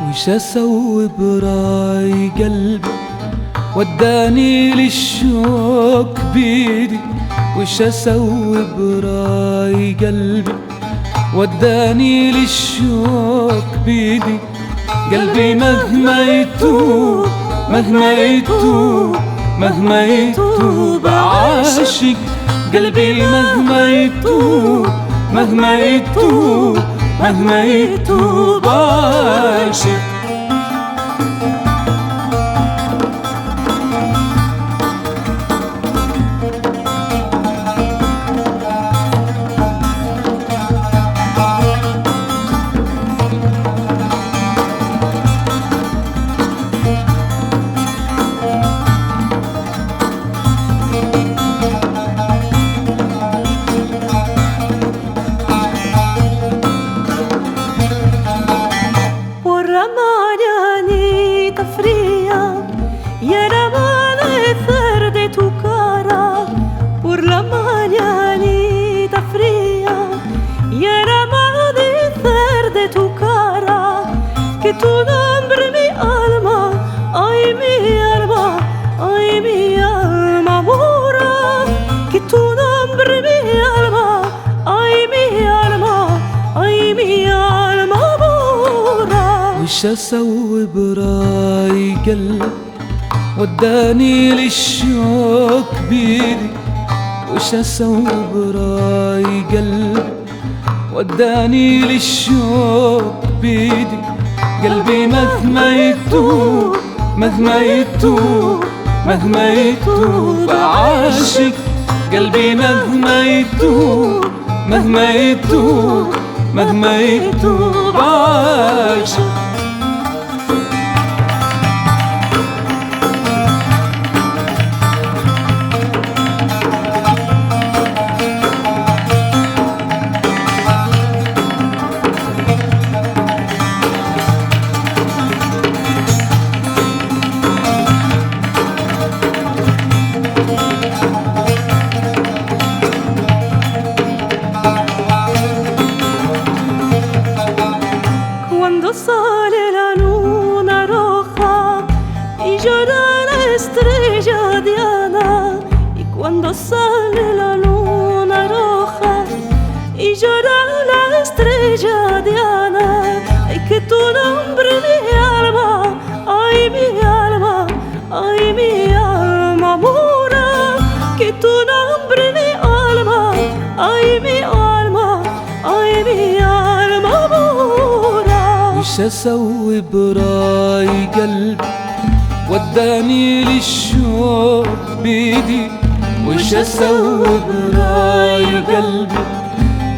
وش اسوي براي قلبي وداني للشوك بيدي، وش اسوي براي قلبي وداني للشوك بيدي. قلبي مهما يتوب مهما يتوب مهما يتوب عاشق، قلبي مهما يتوب مهما يتوب مهما يتوب عاشق. Mañanita fría y el amanecer de tu cara, por la mañanita fría y el amanecer de tu cara, que tu nombre mi alma, ay mi alma, ay mi alma mora, que tu nombre mi alma, ay mi alma, ay mi alma mora. وش اسوي براي قلبي وداني للشوك بيدي، وش اسوي براي قلبي وداني للشوك بيدي. قلبي مهما يتوب مهما يتوب مهما يتوب عاشق، قلبي مهما يتوب مهما يتوب مهما يتوب عاشق. Cuando sale la luna roja y llora la estrella Diana, y cuando sale la luna roja y llora la estrella Diana, ay que tu nombre mi alma, ay mi alma, ay mi alma mora, que tu nombre mi alma, ay mi alma, ay mi alma mora. وش اسوي براي قلبي وداني للشوق بيدي، وش اسوي براي قلبي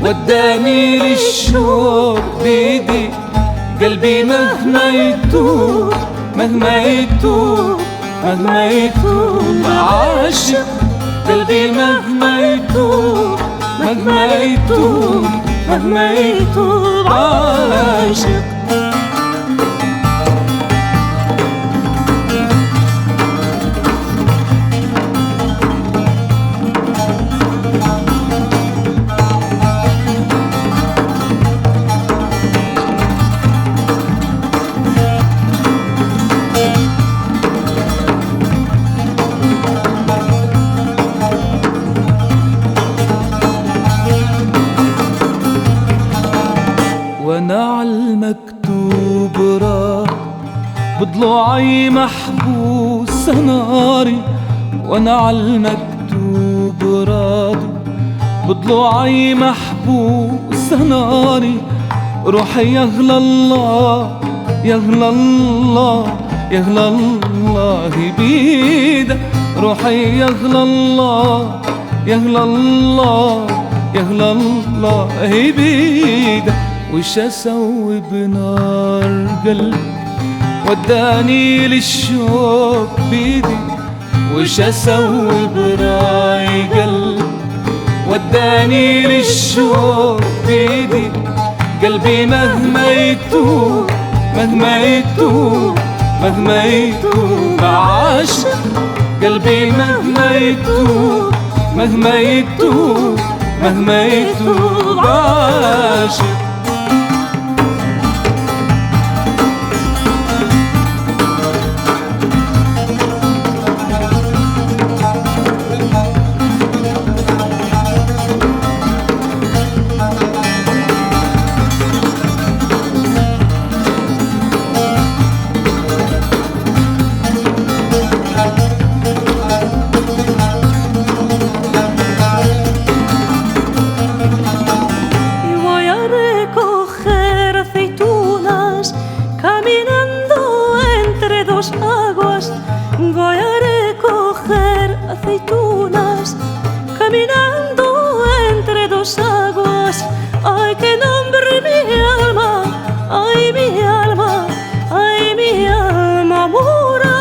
وداني للشوق بيدي. قلبي مهما يتوب مهما يتوب مهما يتوب عاشق، قلبي مهما يتوب مهما يتوب مهما يتوب عاشق. وانا عالمكتوب راضي بضلوعي محبوسة ناري، وانا عالمكتوب راضي بضلوعي محبوسة ناري. روحي يغلى الله يغلى الله يغلى الله بيدك، روحي يغلى الله يغلى الله يغلى الله بيدك. وش اسوي بنار قلبي وداني للشوق بيدي، وش اسوي براي قلبي؟ وداني للشوق بيدي، قلبي مهما يتوب مهما يتوب مهما يتوب عاشق، قلبي مهما يتوب مهما يتوب مهما يتوب عاشق. Y voy a recoger aceitunas caminando entre dos aguas. Voy a recoger aceitunas caminando entre dos aguas. Ay, que nombre mi alma, ay mi alma, ay mi alma mora.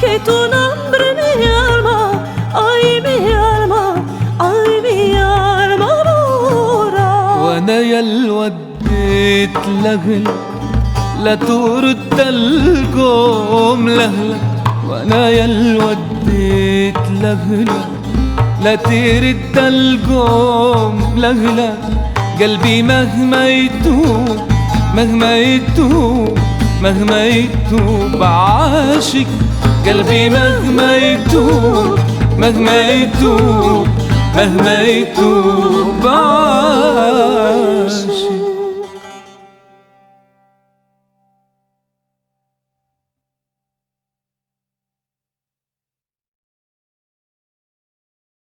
Que tu nombre mi alma, ay mi alma, ay mi alma mora. وانا يا الوديت لهل لا ترد القوم لهلا، وانا يا الوديت لهلا لا ترد القوم لهلا، قلبي مهما يتوب مهما يتوب مهما يتوب عاشق، قلبي مهما يتوب مهما يتوب مهما يتوب عاشق.